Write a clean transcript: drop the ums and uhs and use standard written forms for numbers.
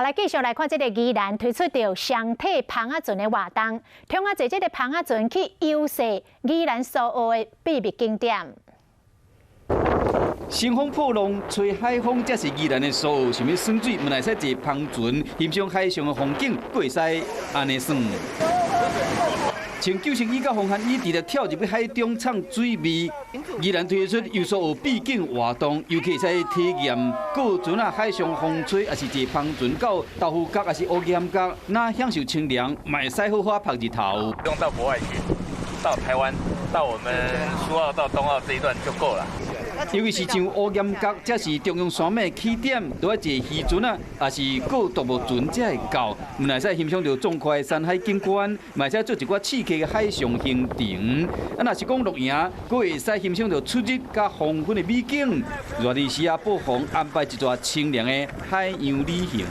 來繼續來看這个宜蘭推出著雙體帆仔船的活動，通仔坐這个帆仔船去遊說宜蘭蘇澳的秘密景點。乘風破浪，吹海風，這是宜蘭的蘇澳。想欲耍水，嘛會使坐帆船，欣賞海上的風景，閣會使按呢耍。穿救生衣佮防寒衣，直接跳入去海中藏水味。宜蘭推出遊蘇澳秘境活動，遊客會使體驗過船仔海上風吹，抑是坐帆船到豆腐角，抑是烏岩角，若享受清涼，嘛會使好好曬日頭。不用到國外去，到台灣，到我們蘇澳到東澳這一段就夠了。尤其是上烏岩角，這是中央山脈起點，都愛坐漁船啊，抑是過獨木船才會到。嘛會使欣賞著壯闊的山海景觀，嘛會使做一寡刺激的海上行程。啊，若是講露營，閣會使欣賞著出日佮黃昏的美景。熱日時啊，不妨安排一逝清涼的海洋旅行。